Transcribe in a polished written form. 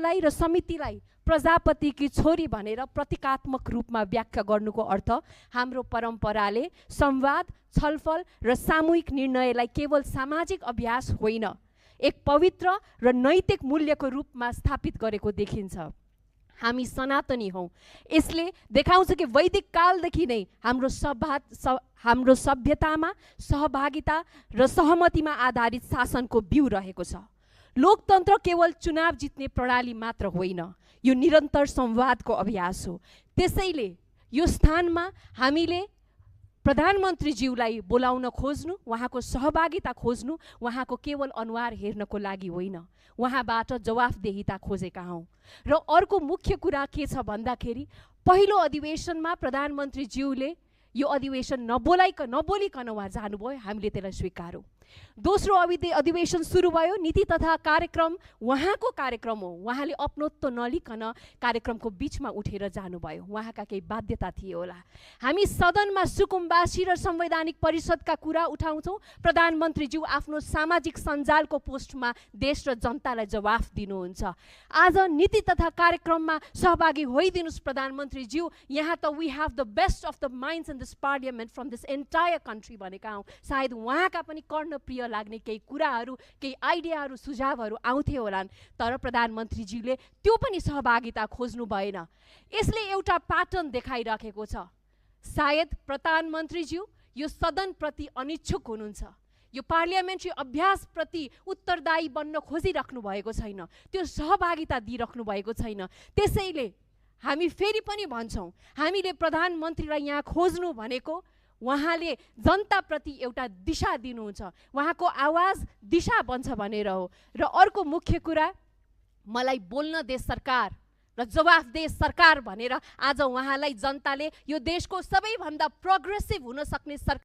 जनतालाई र समितिलाई प्रजापतिकी छोरी भनेर प्रतीकात्मक रूपमा व्याख्या गर्नुको अर्थ हाम्रो परम्पराले संवाद, छलफल र सामूहिक निर्णयलाई केवल सामाजिक अभ्यास होइन, एक पवित्र र नैतिक मूल्यको रूपमा स्थापित गरेको देखिन्छ। हामी सनातनी हौँ। यसले देखाउँछ कि वैदिक कालदेखि नै हाम्रो सभ्यतामा सहभागिता र सहमतिमा आधारित शासनको बिउ रहेको छ। लोकतन्त्र केवल चुनाव जित्ने प्रणाली मात्र होइन, यो निरन्तर संवादको अभ्यास हो। त्यसैले यो स्थानमा हामीले प्रधानमन्त्रीज्यूलाई बोलाउन खोज्नु, उहाँको सहभागिता खोज्नु, उहाँको केवल अनुहार हेर्नको लागि होइन, उहाँबाट जवाफदेहिता खोजेका हौँ। र अर्को मुख्य कुरा के छ भन्दाखेरि पहिलो अधिवेशनमा प्रधानमन्त्रीज्यूले यो अधिवेशन नबोलिकन उहाँ जानुभयो, हामीले त्यसलाई स्वीकारौँ। दोस्रो अधिवेशन सुरु भयो, नीति तथा कार्यक्रम उहाँको कार्यक्रम हो, उहाँले अपनत्व नलिकन कार्यक्रमको बिचमा उठेर जानुभयो, उहाँका केही बाध्यता थिए होला। हामी सदनमा सुकुम्बासी र संवैधानिक परिषदका कुरा उठाउँछौँ, प्रधानमन्त्रीज्यू आफ्नो सामाजिक सञ्जालको पोस्टमा देश र जनतालाई जवाफ दिनुहुन्छ। आज नीति तथा कार्यक्रममा सहभागी होइदिनुहोस् प्रधानमन्त्रीज्यू, यहाँ त we have the best of the minds in this parliament from this entire country भनेका हौँ। सायद उहाँका पनि प्रिय लाग्ने केही कुराहरू, केही आइडियाहरू, सुझावहरू आउँथे होलान्, तर प्रधानमन्त्रीज्यूले त्यो पनि सहभागिता खोज्नु भएन। यसले एउटा प्याटर्न देखाइराखेको छ। सायद प्रधानमन्त्रीज्यू यो सदनप्रति अनिच्छुक हुनुहुन्छ, यो पार्लियामेन्ट्री अभ्यासप्रति उत्तरदायी बन्न खोजिराख्नु भएको छैन, त्यो सहभागिता दिइराख्नु भएको छैन। त्यसैले हामी फेरि पनि भन्छौँ, हामीले प्रधानमन्त्रीलाई यहाँ खोज्नु भनेको उहाँले जनताप्रति एउटा दिशा दिनुहुन्छ, उहाँको आवाज दिशा बन्छ भनेर हो। र अर्को मुख्य कुरा, मलाई बोल्न दे सरकार र जवाफ दे सरकार भनेर आज उहाँलाई जनताले यो देशको सबैभन्दा प्रोग्रेसिभ हुन सक्ने सरकार